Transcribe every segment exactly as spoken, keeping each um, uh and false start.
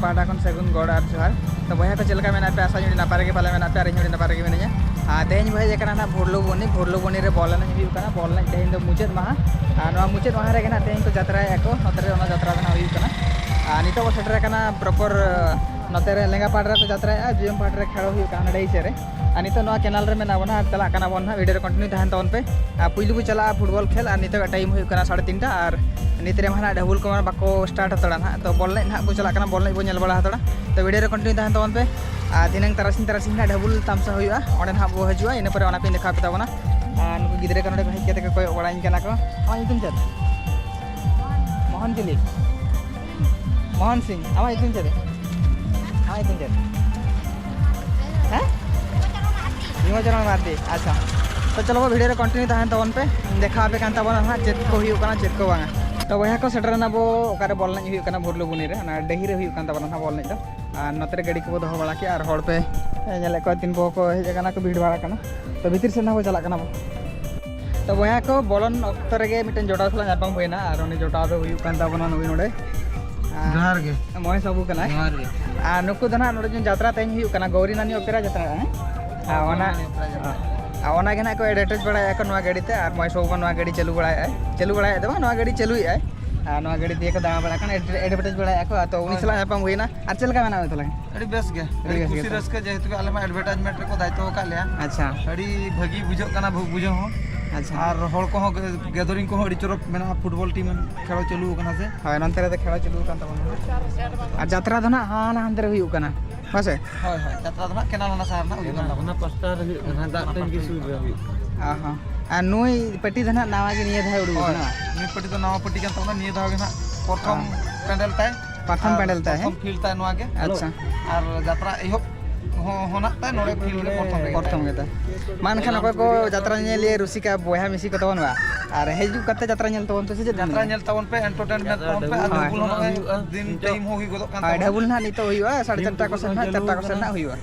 ᱯᱟᱦᱴᱟ ᱠᱷᱚᱱ ᱥᱟᱹᱜᱩᱱ ᱜᱚᱰ ᱟᱨ ᱡᱚᱦᱟᱨ᱾ ᱛᱚ ᱵᱚᱭᱦᱟ ᱠᱚ, ᱪᱮᱫ ᱞᱮᱠᱟ ᱢᱮᱱᱟᱜ ᱯᱮᱭᱟ? ᱟᱥᱟ ᱟᱹᱰᱤ ᱱᱟᱯᱟᱭ ᱨᱮᱜᱮ ᱯᱟᱞᱮ ᱢᱮᱱᱟᱜ ᱯᱮᱭᱟ, ᱟᱨ ᱤᱧ ᱦᱚᱸ ᱟᱹᱰᱤ ᱱᱟᱯᱟᱭ ᱨᱮᱜᱮ ᱢᱤᱱᱟᱹᱧᱟ᱾ ᱟᱨ ᱛᱮᱦᱮᱧ ᱵᱚ ᱦᱮᱡ ᱟᱠᱟᱱᱟ ᱱᱟᱦᱟᱜ ᱵᱷᱩᱨᱞᱩ ᱵᱚᱱᱤ᱾ ᱵᱷᱩᱨᱞᱩ ᱵᱚᱱᱤ ᱨᱮ ᱵᱚᱞ ᱮᱱᱮᱡ ᱦᱩᱭᱩᱜ ᱠᱟᱱᱟ᱾ ᱵᱚᱞ ᱮᱱᱮᱡ ᱛᱮᱦᱮᱧ ᱫᱚ ᱢᱩᱪᱟᱹᱫ ᱢᱟᱦᱟ᱾ ᱟᱨ ᱱᱚᱣᱟ ᱢᱩᱪᱟᱹᱫ ᱢᱟᱦᱟ ᱨᱮᱜᱮ ᱱᱟᱦᱟᱜ ᱛᱮᱦᱮᱧ ᱠᱚ ᱡᱟᱛᱨᱟᱭᱮᱫᱼᱟ ᱠᱚ, ᱱᱚᱛᱮ ᱨᱮ ᱚᱱᱟ ᱡᱟᱛᱨᱟ ᱫᱚ ᱱᱟᱦᱟᱜ ᱦᱩᱭᱩᱜ ᱠᱟᱱᱟ᱾ ᱟᱨ ᱱᱤᱛᱚᱜ ᱵᱚ ᱥᱮᱴᱮᱨ ᱟᱠᱟᱱᱟ ᱯᱨᱚᱯᱚᱨ ᱱᱚᱛᱮ ᱨᱮ ᱞᱮᱸᱜᱟ ᱯᱟᱦᱴᱟ ᱨᱮᱠᱚ ᱡᱟᱛᱨᱟᱭᱮᱫᱼᱟ, ᱡᱚᱡᱚᱢ ᱯᱟᱦᱴᱟ ᱨᱮ ᱠᱷᱮᱲᱚ ᱦᱩᱭᱩᱜ ᱠᱟᱱᱟ, ᱚᱱᱟ ᱰᱟᱹᱦᱤ ᱥᱮᱫ ᱨᱮ᱾ ᱟᱨ ᱱᱤᱛᱚᱜ ᱱᱚᱣᱟ ᱠᱮᱱᱟᱞ ᱨᱮ ᱢᱮᱱᱟᱜ ᱵᱚᱱᱟ, ᱟᱨ ᱪᱟᱞᱟᱜ ᱠᱟᱱᱟ ᱵᱚᱱ ᱱᱟᱦᱟᱜ᱾ ᱵᱷᱤᱰᱤᱭᱳ ᱨᱮ ᱠᱚᱱᱴᱤᱱᱤᱭᱩ ᱛᱟᱦᱮᱱ ᱛᱟᱵᱚᱱ ᱯᱮ᱾ ᱟᱨ ᱯᱩᱭᱞᱩ ᱵᱚ ᱪᱟᱞᱟᱜᱼᱟ ᱯᱷᱩᱴᱵᱚᱞ ᱠᱷᱮᱞ, ᱟᱨ ᱱᱤᱛᱚᱜ ᱴᱟᱭᱤᱢ ᱦᱩᱭᱩᱜ ᱠᱟᱱᱟ ᱥᱟᱲᱮ ᱛᱤᱱᱴᱟ, ᱟᱨ ᱱᱤᱛ ᱨᱮᱢᱟ ᱱᱟᱦᱟᱜ ᱰᱷᱟᱵᱩᱞ ᱠᱚᱢᱟ ᱵᱟᱠᱚ ᱥᱴᱟᱨᱴ ᱦᱟᱛᱟᱲᱟ ᱱᱟᱦᱟᱜ᱾ ᱛᱚ ᱵᱚᱞ ᱮᱱᱮᱡ ᱱᱟᱦᱟᱜ ᱵᱚ ᱪᱟᱞᱟᱜ ᱠᱟᱱᱟ, ᱵᱚᱞ ᱮᱱᱮᱡ ᱵᱚ ᱧᱮᱞ ᱵᱟᱲᱟ ᱦᱟᱛᱟᱲᱟ᱾ ᱛᱚ ᱵᱷᱤᱰᱤᱭᱳ ᱨᱮ ᱠᱚᱱᱴᱤᱱᱤᱭᱩ ᱛᱟᱦᱮᱱ ᱛᱟᱵᱚᱱ ᱯᱮ᱾ ᱟᱨ ᱫᱷᱤᱱᱟᱹᱝ ᱛᱟᱨᱟᱥᱤᱧ, ᱛᱟᱨᱟᱥᱤᱧ ᱱᱟᱦᱟᱜ ᱰᱷᱟᱵᱩᱞ ᱛᱟᱢᱥᱟ ᱦᱩᱭᱩᱜᱼᱟ, ᱚᱸᱰᱮ ᱱᱟᱦᱟᱜ ᱵᱚ ᱦᱤᱡᱩᱜᱼᱟ, ᱤᱱᱟᱹ ᱯᱚᱨᱮ ᱚᱱᱟ ᱠᱚᱧ ᱫᱮᱠᱷᱟᱣ ᱯᱮ ᱛᱟᱵᱚᱱᱟ᱾ ᱟᱨ ᱱᱩᱠᱩ ᱜᱤᱫᱽᱨᱟᱹ ᱠᱚ ᱱᱚᱰᱮ ᱠᱚ ᱦᱮᱡ ᱠᱟᱛᱮ ᱠᱚ ᱠᱚᱭᱚᱜ ᱵᱟᱲᱟᱧ ᱠᱟᱱᱟ ᱠᱚ᱾ ᱟᱢᱟᱜ ᱧᱩᱛᱩᱢ ᱪᱮᱫ? ᱢᱳᱦᱚᱱ ᱪᱤᱞᱤ? ᱢᱳᱦᱚᱱ ᱥᱤᱝ᱾ ᱟᱢᱟᱜ ᱧᱩᱛᱩᱢ ᱪᱮᱫ? ᱟᱢᱟᱜ ᱧᱩᱛᱩᱢ ᱪᱮᱫ? ᱦᱮᱸ? ᱵᱤᱢᱚᱞ ᱪᱚᱨᱚᱱ ᱢᱟᱨᱰᱤ᱾ ᱟᱪᱪᱷᱟ, ᱛᱚ ᱪᱚᱞᱚ ᱵᱚ ᱵᱷᱤᱰᱤᱭᱳ ᱨᱮ ᱠᱚᱱᱴᱤᱱᱤᱭᱩ ᱛᱟᱦᱮᱱ ᱛᱟᱵᱚᱱ ᱯᱮ, ᱫᱮᱠᱷᱟᱣ ᱟᱯᱮ ᱠᱟᱱ ᱛᱟᱵᱚᱱᱟ ᱱᱟᱦᱟᱜ ᱪᱮᱫ ᱠᱚ ᱦᱩᱭᱩᱜ ᱠᱟᱱᱟ, ᱪᱮᱫ ᱠᱚ ᱵᱟᱝᱟ᱾ ᱛᱚ ᱵᱚᱭᱦᱟ ᱠᱚ, ᱥᱮᱴᱮᱨ ᱮᱱᱟ ᱵᱚ ᱚᱠᱟᱨᱮ ᱵᱚᱞ ᱮᱱᱮᱡ ᱦᱩᱭᱩᱜ ᱠᱟᱱᱟ, ᱵᱷᱩᱨᱞᱩ ᱵᱩᱱᱤ ᱨᱮ, ᱚᱱᱟ ᱰᱟᱹᱦᱤ ᱨᱮ ᱦᱩᱭᱩᱜ ᱠᱟᱱ ᱛᱟᱵᱚᱱᱟ ᱱᱟᱦᱟᱜ ᱵᱚᱞ ᱮᱱᱮᱡ ᱫᱚ᱾ ᱟᱨ ᱱᱚᱛᱮ ᱨᱮ ᱜᱟᱹᱰᱤ ᱠᱚᱵᱚ ᱫᱚᱦᱚ ᱵᱟᱲᱟ ᱠᱮᱜᱼᱟ, ᱟᱨ ᱦᱚᱲ ᱯᱮ ᱧᱮᱞᱮᱫ ᱠᱚᱣᱟ ᱛᱤᱱ ᱠᱚ ᱠᱚ ᱦᱮᱡ ᱟᱠᱟᱱᱟ ᱠᱚ, ᱵᱷᱤᱲ ᱵᱟᱲᱟ ᱠᱟᱱᱟ᱾ ᱛᱚ ᱵᱷᱤᱛᱤᱨ ᱥᱮᱫ ᱱᱟᱦᱟᱜ ᱵᱚ ᱪᱟᱞᱟᱜ ᱠᱟᱱᱟ ᱵᱚ᱾ ᱛᱚ ᱵᱚᱭᱦᱟ ᱠᱚ, ᱵᱚᱞᱚᱱ ᱚᱠᱛᱚ ᱨᱮᱜᱮ ᱢᱤᱫᱴᱮᱱ ᱡᱚᱴᱟᱣ ᱥᱟᱞᱟᱜ ᱧᱟᱯᱟᱢ ᱦᱩᱭᱱᱟ, ᱟᱨ ᱩᱱᱤ ᱡᱚᱴᱟᱣ ᱫᱚ ᱦᱩᱭᱩᱜ ᱠᱟᱱ ᱛᱟᱵᱚᱱᱟ ᱱᱩᱭ ᱱᱚᱰᱮ᱾ ᱟᱨ ᱡᱚᱦᱟᱨ ᱜᱮ᱾ ᱢᱚᱦᱮᱥ ᱵᱟᱹᱵᱩ ᱠᱟᱱᱟᱭ᱾ ᱡᱚᱦᱟᱨ ᱜᱮ᱾ ᱟᱨ ᱱᱩᱠᱩ ᱫᱚ ᱱᱟᱦᱟᱜ ᱱᱚᱰᱮ ᱡᱟᱛᱨᱟ ᱛᱮᱦᱮᱧ ᱦᱩᱭᱩᱜ ᱠᱟᱱᱟ, ᱜᱳᱣᱨᱤ ᱱᱟᱱᱤ ᱚᱯᱮᱨᱟ ᱡᱟᱛᱨᱟ, ᱦᱮᱸ? ᱟᱨ ᱚᱱᱟ, ᱜᱳᱣᱨᱤ ᱱᱟᱱᱤ ᱚᱯᱮᱨᱟ ᱡᱟᱛᱨᱟ᱾ ᱟᱨ ᱚᱱᱟ ᱜᱮ ᱱᱟᱦᱟᱜ ᱠᱚ ᱮᱰᱵᱷᱮᱴᱟᱡᱽ ᱵᱟᱲᱟᱭᱮᱫᱼᱟ ᱠᱚ ᱱᱚᱣᱟ ᱜᱟᱹᱰᱤ ᱛᱮ, ᱟᱨ ᱢᱚᱦᱮᱥ ᱵᱟᱹᱵᱩ ᱢᱟ ᱱᱚᱣᱟ ᱜᱟᱹᱰᱤ ᱪᱟᱹᱞᱩ ᱵᱟᱲᱟᱭᱮᱫᱼᱟᱭ, ᱪᱟᱹᱞᱩ ᱵᱟᱲᱟᱭᱮᱫ ᱫᱚ ᱵᱟᱝ, ᱱᱚᱣᱟ ᱜᱟᱹᱰᱤ ᱪᱟᱹᱞᱩᱭᱮᱫᱼᱟᱭ᱾ ᱟᱨ ᱱᱚᱣᱟ ᱜᱟᱹᱰᱤ ᱛᱮᱜᱮ ᱠᱚ ᱫᱟᱬᱟ ᱵᱟᱲᱟᱜ ᱠᱟᱱᱟ, ᱮᱰ-, ᱮᱰᱵᱷᱮᱴᱟᱡᱽ ᱵᱟᱲᱟᱭᱮᱫᱼᱟ ᱠᱚ᱾ ᱟᱨ ᱛᱚ ᱩᱱᱤ ᱦᱳᱭ, ᱥᱟᱞᱟᱜ ᱦᱳᱭ᱾ ᱧᱟᱯᱟᱢ ᱦᱩᱭᱱᱟ᱾ ᱟᱨ ᱪᱮᱫ ᱞᱮᱠᱟ ᱢᱮᱱᱟᱜ ᱢᱮ ᱛᱟᱦᱚᱞᱮ? ᱟᱹᱰᱤ ᱵᱮᱥ ᱜᱮ, ᱟᱹᱰᱤ ᱟᱹᱰᱤ ᱵᱮᱥ ᱠᱩᱥᱤ ᱜᱮ ᱛᱚ᱾ ᱨᱟᱹᱥᱠᱟᱹ, ᱡᱮᱦᱮᱛᱩ ᱟᱞᱮ ᱢᱟ ᱮᱰᱵᱷᱮᱴᱟᱡᱽᱢᱮᱱᱴ ᱨᱮᱠᱚ ᱫᱟᱭᱤᱛᱛᱚ ᱟᱠᱟᱫ ᱞᱮᱭᱟ᱾ ᱟᱪᱪᱷᱟ᱾ ᱟᱹᱰᱤ ᱵᱷᱟᱹᱜᱤ ᱵᱩᱡᱷᱟᱹᱜ ᱠᱟᱱᱟ, ᱵᱩ-, ᱵᱩᱡᱷᱟᱹᱣ ᱦᱚᱸ᱾ ᱟᱪᱪᱷᱟ᱾ ᱟᱨ ᱦᱚᱲ ᱠᱚᱦᱚᱸ ᱜᱮ-, ᱜᱮᱫᱟᱨᱤᱝ ᱠᱚᱦᱚᱸ ᱟᱹᱰᱤ ᱪᱚᱨᱚᱠ ᱢᱮᱱᱟᱜᱼᱟ, ᱯᱷᱩᱴᱵᱚᱞ ᱴᱤᱢ ᱠᱷᱮᱞ ᱪᱟᱹᱞᱩ ᱟᱠᱟᱱᱟ ᱥᱮ? ᱦᱳᱭ, ᱱᱚᱱᱛᱮ ᱨᱮᱫᱚ ᱠᱷᱮᱞ ᱪᱟᱹᱞᱩ ᱟᱠᱟᱱ ᱛᱟᱵᱚᱱᱟ᱾ ᱟᱨ ᱡᱟᱛᱨᱟ ᱫᱚ ᱱᱟᱦᱟᱜ ᱦᱟᱱᱟ ᱦᱟᱱᱛᱮ ᱨᱮ ᱦᱩᱭᱩᱜ ᱠᱟᱱᱟ, ᱦᱮᱸ ᱥᱮ? ᱦᱳᱭ, ᱦᱳᱭ, ᱡᱟᱛᱨᱟ ᱫᱚ ᱱᱟᱦᱟᱜ ᱠᱮᱱᱟᱞ ᱦᱟᱱᱟ ᱥᱟᱦᱟᱨ ᱨᱮᱱᱟᱜ ᱦᱩᱭᱩᱜ ᱠᱟᱱ ᱛᱟᱵᱚᱱᱟ᱾ ᱚᱱᱟ ᱯᱟᱥᱴᱟ ᱨᱮ ᱦᱩᱭᱩᱜ ᱠᱟᱱᱟ, ᱫᱟᱜ ᱴᱮᱝᱠᱤ ᱥᱩᱨ ᱨᱮ ᱦᱩᱭᱩᱜ ᱠᱟᱱᱟ᱾ ᱚ ᱦᱚᱸ᱾ ᱟᱨ ᱱᱩᱭ ᱯᱟᱹᱴᱤ ᱫᱚ ᱱᱟᱦᱟᱜ ᱱᱟᱣᱟ ᱜᱮ ᱱᱤᱭᱟᱹ ᱫᱷᱟᱣ ᱩᱰᱩᱠ ᱦᱳᱭ, ᱟᱠᱟᱱᱟ, ᱵᱟᱝ? ᱱᱩᱭ ᱯᱟᱹᱴᱤ ᱫᱚ ᱱᱟᱣᱟ ᱯᱟᱹᱴᱤ ᱠᱟᱱ ᱛᱟᱵᱚᱱᱟ, ᱱᱤᱭᱟᱹ ᱫᱷᱟᱣ ᱜᱮ ᱱᱟᱦᱟᱜ ᱯᱨᱚᱛᱷᱚᱢ ᱚ᱾ ᱯᱮᱱᱰᱮᱞ ᱛᱟᱭ᱾ ᱯᱨᱚᱛᱷᱚᱢ ᱟᱨ ᱯᱮᱱᱰᱮᱞ ᱛᱟᱭ, ᱯᱨᱚᱛᱷᱚᱢ ᱦᱮᱸ? ᱯᱷᱤᱞᱰ ᱛᱟᱭ ᱱᱚᱣᱟ ᱜᱮ᱾ ᱟᱪᱪᱷᱟ᱾ ᱟᱨ ᱡᱟᱛᱨᱟ ᱮᱦᱚᱵ ᱦᱚᱸ, ᱦᱚᱸ ᱱᱟᱜ ᱛᱟᱭ ᱱᱚᱰᱮ ᱯᱷᱤᱞᱰ ᱨᱮ ᱯᱨᱚᱛᱷᱚᱢ ᱨᱮᱜᱮ᱾ ᱯᱨᱚᱛᱷᱚᱢ ᱜᱮ ᱛᱟᱭ᱾ ᱢᱟ ᱮᱱᱠᱷᱟᱱ ᱚᱠᱚᱭ ᱠᱚ ᱡᱟᱛᱨᱟ ᱧᱮᱧᱮᱞᱤᱭᱟᱹ ᱨᱩᱥᱤᱠᱟ ᱵᱚᱭᱦᱟ ᱢᱤᱥᱤ ᱠᱚ ᱛᱟᱵᱚᱱ ᱵᱟ, ᱟᱨ ᱦᱤᱡᱩᱜ ᱠᱟᱛᱮ ᱡᱟᱛᱨᱟ ᱧᱮᱞ ᱛᱟᱵᱚᱱ ᱯᱮ, ᱥᱮ ᱪᱮᱫ ᱡᱟᱛᱨᱟ ᱵᱮᱱ ᱞᱟᱹᱭᱟ? ᱧᱮᱞ ᱛᱟᱵᱚᱱ ᱯᱮ, ᱮᱱᱴᱟᱨᱴᱮᱱᱢᱮᱱᱴ ᱛᱟᱵᱚᱱ ᱯᱮ, ᱟᱨ ᱦᱳᱭ᱾ ᱰᱷᱟᱵᱩᱞ ᱦᱚᱸ ᱱᱚᱜᱼᱚᱭ ᱫᱤᱱ ᱴᱟᱭᱤᱢ ᱦᱚᱸ ᱦᱩᱭ ᱜᱚᱫᱚᱜ ᱠᱟᱱ ᱦᱳᱭ, ᱛᱟᱵᱚᱱᱟ᱾ ᱰᱷᱟᱵᱩᱞ ᱱᱟᱦᱟᱜ ᱱᱤᱛᱚᱜ ᱦᱩᱭᱩᱜᱼᱟ, ᱥᱟᱲᱮ ᱪᱟᱨᱴᱟ ᱠᱚ ᱥᱮᱫ ᱱᱟᱦᱟᱜ, ᱪᱟᱨᱴᱟ ᱠᱚ ᱥᱮᱫ ᱱᱟᱦᱟᱜ ᱦᱩᱭᱩᱜᱼᱟ᱾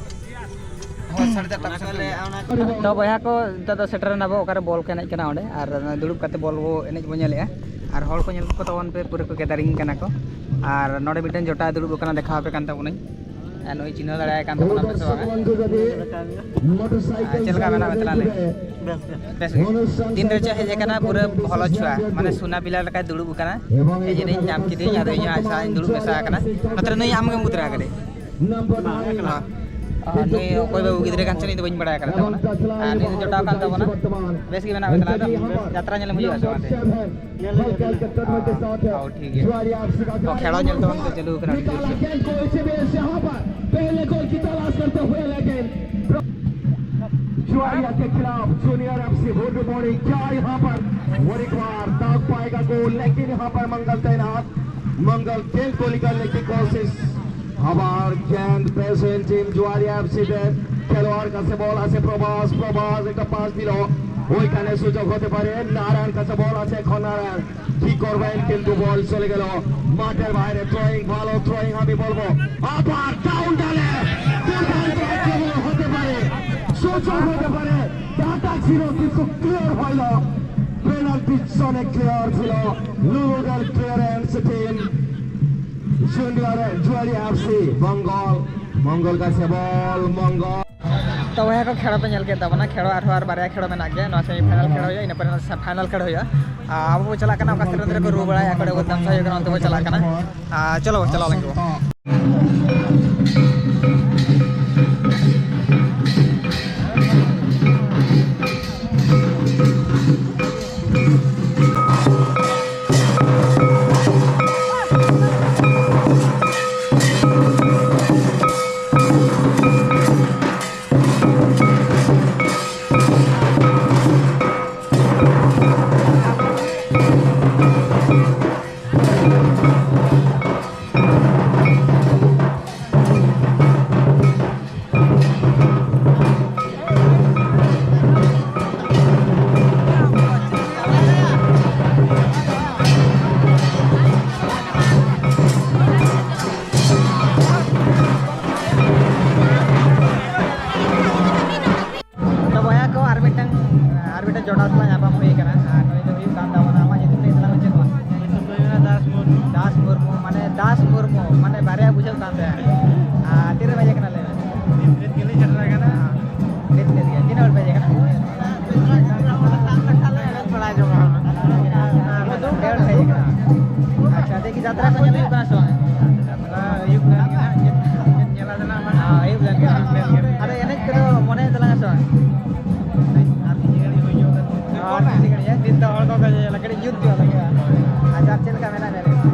ᱦᱳᱭ, ᱥᱟᱲᱮ ᱪᱟᱨᱴᱟ ᱠᱚ ᱥᱮᱫ ᱦᱩᱭᱩᱜᱼᱟ᱾ ᱛᱚ ᱵᱚᱭᱦᱟ ᱠᱚ, ᱱᱤᱛᱚᱜ ᱫᱚ ᱥᱮᱴᱮᱨ ᱮᱱᱟ ᱵᱚ, ᱚᱠᱟᱨᱮ ᱵᱚᱞ ᱠᱚ ᱮᱱᱮᱡ ᱠᱟᱱᱟ ᱚᱸᱰᱮ, ᱟᱨ ᱫᱩᱲᱩᱵ ᱠᱟᱛᱮ ᱵᱚᱞ ᱵᱚ ᱮᱱᱮᱡ ᱵᱚ ᱧᱮᱞᱮᱜᱼᱟ᱾ ᱟᱨ ᱦᱚᱲ ᱠᱚ ᱧᱮᱞ ᱠᱚ ᱛᱟᱵᱚᱱ ᱯᱮ, ᱯᱩᱨᱟᱹ ᱠᱚ ᱜᱮᱫᱟᱨᱤᱝ ᱠᱟᱱᱟ ᱠᱚ᱾ ᱟᱨ ᱱᱚᱰᱮ ᱢᱤᱫᱴᱮᱱ ᱡᱚᱴᱟᱣ ᱫᱩᱲᱩᱵ ᱟᱠᱟᱱᱟ, ᱫᱮᱠᱷᱟᱣ ᱟᱯᱮ ᱠᱟᱱ ᱛᱟᱵᱚᱱᱟᱹᱧ᱾ ᱟᱨ ᱱᱩᱭ ᱪᱤᱱᱦᱟᱹᱣ ᱫᱟᱲᱮᱭᱟᱭ ᱠᱟᱱ ᱛᱟᱵᱚᱱᱟ ᱯᱮ ᱥᱮ ᱵᱟᱝᱟ? ᱟᱨ ᱪᱮᱫ ᱞᱮᱠᱟ ᱢᱮᱱᱟᱜ ᱢᱮ ᱛᱟᱞᱟᱝ ᱞᱟᱹᱭ ᱢᱮ? ᱵᱮᱥ ᱜᱮ᱾ ᱛᱤᱱ ᱨᱮᱪᱚ ᱦᱮᱡ ᱟᱠᱟᱱᱟ, ᱯᱩᱨᱟᱹ ᱵᱷᱚᱞᱚ ᱪᱷᱩᱣᱟ, ᱢᱟᱱᱮ ᱥᱩᱱᱟ ᱯᱤᱞᱟ ᱞᱮᱠᱟᱭ ᱫᱩᱲᱩᱵ ᱟᱠᱟᱱᱟ᱾ ᱦᱮᱡ ᱮᱱᱟᱹᱧ, ᱧᱟᱢ ᱠᱮᱫᱮᱭᱟᱹᱧ, ᱟᱫᱚ ᱤᱧ ᱦᱚᱸ ᱟᱡ ᱥᱟᱶ ᱤᱧ ᱫᱩᱲᱩᱵ ᱢᱮᱥᱟ ᱟᱠᱟᱱᱟ᱾ ᱱᱚᱛᱮ ᱨᱮ ᱱᱩᱭ ᱟᱢ ᱜᱮᱢ ᱩᱫᱩᱜ ᱫᱟᱲᱮᱭᱟ ᱠᱟᱫᱮᱭᱟ? ᱟᱨ ᱱᱩᱭ ᱚᱠᱚᱭ ᱵᱟᱹᱵᱩ ᱜᱤᱫᱽᱨᱟᱹ ᱠᱟᱱ ᱪᱚ, ᱱᱩᱭ ᱫᱚ ᱵᱟᱹᱧ ᱵᱟᱲᱟᱭ ᱟᱠᱟᱫ ᱛᱟᱵᱚᱱᱟ᱾ ᱟᱨ ᱱᱩᱭ ᱫᱚ ᱡᱚᱴᱟᱣ ᱠᱟᱱ ᱛᱟᱵᱚᱱᱟ᱾ ᱵᱮᱥ ᱜᱮ ᱢᱮᱱᱟᱜ ᱢᱮ ᱛᱟᱦᱞᱮ? ᱟᱫᱚ ᱡᱟᱛᱨᱟ ᱧᱮᱞᱮᱢ ᱦᱤᱡᱩᱜᱼᱟ ᱥᱮ ᱵᱟᱝ ᱛᱮ? ᱧᱮᱞ ᱦᱩᱭᱩᱜ ᱠᱟᱱᱟ᱾ ᱦᱚᱸ, ᱴᱷᱤᱠ ᱜᱮᱭᱟ᱾ ᱛᱚ, ᱠᱷᱮᱲᱚ ᱧᱮᱞ ᱛᱟᱵᱚᱱ ᱯᱮ, ᱪᱟᱹᱞᱩ ᱠᱟᱱᱟ ᱱᱤᱛᱚᱜ ᱫᱚ᱾ ᱯᱮᱦᱞᱮ ᱜᱳᱞ ᱠᱤ ᱛᱚᱞᱟᱥ ᱠᱟᱨᱛᱮ ᱦᱩᱭᱮ ᱞᱮᱠᱤᱱ جواریا کے خلاف جونیئر ایف سی بھوڈو بوڑی، کیا یہاں پر اور ایک بار داغ پائے گا گول؟ لیکن یہاں پر منگل تینات، منگل گیند کو نکالنے کی کوشش۔ আবার গেন্দ পেয়েছেন টিম জুয়ারিয়া এফসি দের খেলোয়াড়, কাছে বল আছে প্রভাস, প্রভাস একটা পাস দিল, ওইখানে সুযোগ হতে পারে। নারায়ণ কাছে বল আছে, এখন নারায়ণ কি করবেন, কিন্তু বল চলে গেল মাঠের বাইরে। থ্রোয়িং, ভালো থ্রোয়িং আমি বলবো। আবার ডাউন ডালে দুর্দান্ত আক্রমণ হতে পারে, সুযোগ হতে পারে। কাটা ছিল কিন্তু ক্লিয়ার হইল, পেনাল্টি জোনে ক্লিয়ার ছিল। লুলুদের ক্লিয়ারেন্স টিম জুনিয়র জুয়ারি এফসি। মঙ্গল, মঙ্গল কাছে বল, মঙ্গল। ᱛᱚ ᱵᱚᱭᱦᱟ ᱠᱚ, ᱠᱷᱮᱲᱚ ᱯᱮ ᱧᱮᱞ ᱠᱮᱫ ᱛᱟᱵᱚᱱᱟ᱾ ᱠᱷᱮᱲᱚ ᱟᱨᱦᱚᱸ ᱟᱨ ᱵᱟᱨᱭᱟ ᱠᱷᱮᱲᱚ ᱢᱮᱱᱟᱜ ᱜᱮᱭᱟ᱾ ᱱᱚᱣᱟ ᱥᱮᱢᱤ ᱯᱷᱟᱭᱱᱟᱞ ᱠᱷᱮᱲᱚ ᱦᱩᱭᱩᱜᱼᱟ, ᱤᱱᱟᱹ ᱯᱚᱨᱮ ᱯᱷᱟᱭᱱᱟᱞ ᱠᱷᱮᱲᱚ ᱦᱩᱭᱩᱜᱼᱟ᱾ ᱟᱨ ᱟᱵᱚ ᱵᱚ ᱪᱟᱞᱟᱜ ᱠᱟᱱᱟ ᱚᱠᱟ ᱥᱮᱫ ᱨᱮ ᱚᱱᱛᱮ ᱨᱮᱠᱚ ᱨᱩ ᱵᱟᱲᱟᱭᱟ, ᱚᱠᱟ ᱨᱮ ᱛᱟᱢᱥᱟ ᱦᱩᱭᱩᱜ ᱠᱟᱱᱟ, ᱚᱱᱛᱮ ᱵᱚ ᱪᱟᱞᱟᱜ ᱠᱟᱱᱟ᱾ ᱟᱨ ᱪᱚᱞᱚ ᱵᱚ ᱪᱟᱞᱟᱣ ᱞᱮᱱ ᱜᱮ ᱵᱚ᱾ ᱛᱚ ᱵᱚᱭᱦᱟ ᱠᱚ, ᱟᱨ ᱢᱤᱫᱴᱟᱝ, ᱟᱨ ᱢᱤᱫᱴᱟᱝ ᱡᱚᱴᱟᱣ ᱥᱟᱞᱟᱜ ᱧᱟᱯᱟᱢ ᱦᱩᱭ ᱟᱠᱟᱱᱟ᱾ ᱟᱨ ᱱᱩᱭ ᱫᱚ ᱦᱩᱭᱩᱜ ᱠᱟᱱ ᱛᱟᱵᱚᱱᱟ, ᱟᱢᱟᱜ ᱧᱩᱛᱩᱢ ᱞᱟᱹᱭ ᱛᱟᱞᱟᱝ ᱢᱮ, ᱪᱮᱫ ᱠᱟᱱᱟ? ᱡᱚᱛᱚ ᱦᱚᱲ ᱠᱚ ᱠᱟᱹᱴᱤᱡ ᱧᱩᱛ ᱧᱚᱜ ᱞᱟᱹᱜᱤᱫ᱾ ᱟᱪᱪᱷᱟ, ᱪᱮᱫ ᱞᱮᱠᱟ ᱢᱮᱱᱟᱜ ᱢᱮᱭᱟ?